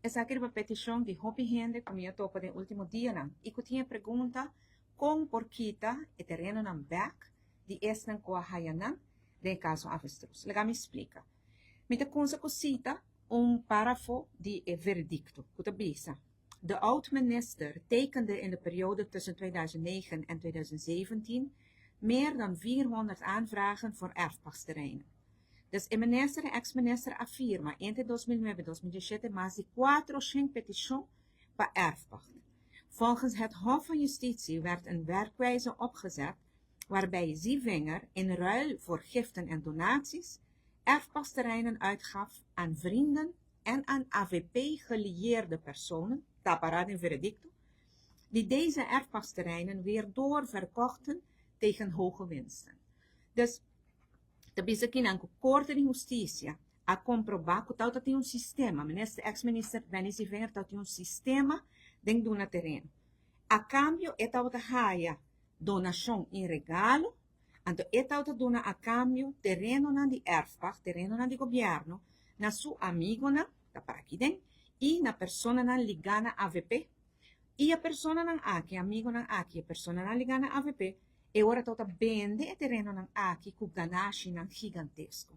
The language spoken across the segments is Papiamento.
Esaki riba petishon di hopi hende ku mi a topa den ultimo dianan i ku tin e pregunta kon por kita e terenonan bèk di esnan ku a haya nan den e kaso Avestruz. Laga mi splika. Mi ta kunsa ku sita un párafo di e veredikto ku ta bisa, De oud-minister tekende in de periode tussen 2009 en 2017 meer dan 400 aanvragen voor erfpachtsterreinen. Dus e minister, e ex-minister a firma entre 2009 i 2017 mas di 400 petishon pa erfpacht. Volgens het Hof van Justitie werd een werkwijze opgezet waarbij Zievinger in ruil voor giften en donaties erfpachtsterreinen uitgaf aan vrienden en aan AVP-gelieerde personen, ta pará den veredicto, die deze erfpachtsterreinen weer doorverkochten tegen hoge winsten. Dus, ta bisa kinan ku Korte di Hustisia a komprobá ku tawata tin un sistema, minister, ex minister Benny Zievinger tawata tin un sistema den duna tereno. A kambio e tawata haya donashon i regalo, anto e tawata duna a kambio terenonan di erfpacht, terenonan di gobièrnu, na su amigonan, ta para aki den, i na personanan ligá na avp. I e personanan aki, e amigonan aki, e personanan ligá na avp, e ora tawata bende e terenonan aki ku ganashinan gigantesko.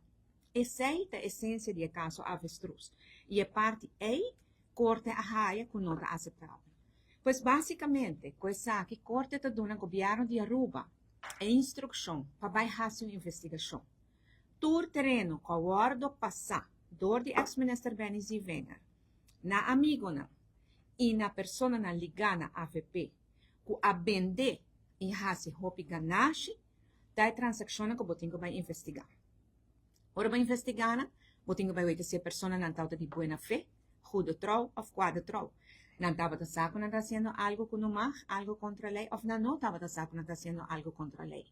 Esei ta esensia di e kaso Avestruz, i e parti ei Korte a haya ku no ta aseptabel. Pues básikamente ku esaki Korte ta duna Gobièrnu di Aruba e instrukshon pa bai hasi un investigashon. Tur tereno ku a wòrdu pasá dor di eks minister Benny Zievinger na amigonan i na personanan ligá na avp ku a bende i hasi hopi ganashi ta e transakshonnan ku bo tin ku bai investigá. Ora bo investigá nan, bo tin ku bai weta si e personanan tabata di buena fe, goede trouw òf kwade trouw. Nan tabata sa ku nan ta hasiendo algu ku no mag, algu kontra lei, òf nan no tabata sa ku nan ta hasiendo algu kontra lei.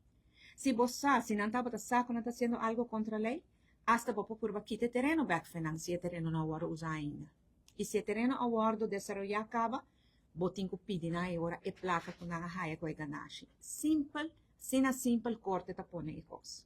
Si bo sa si nan tabata sa ku nan ta hasiendo algu kontra lei, asta bo por purba kita e tereno bèk fe nan si e tereno no a wòrdu usá ainda. I si e tereno a wòrdu desaroyá kaba, bo tin ku pidi nan e ora e plaka ku nan a haya ku e ganashi. Simpel, asina simpel korte ta pone e kos.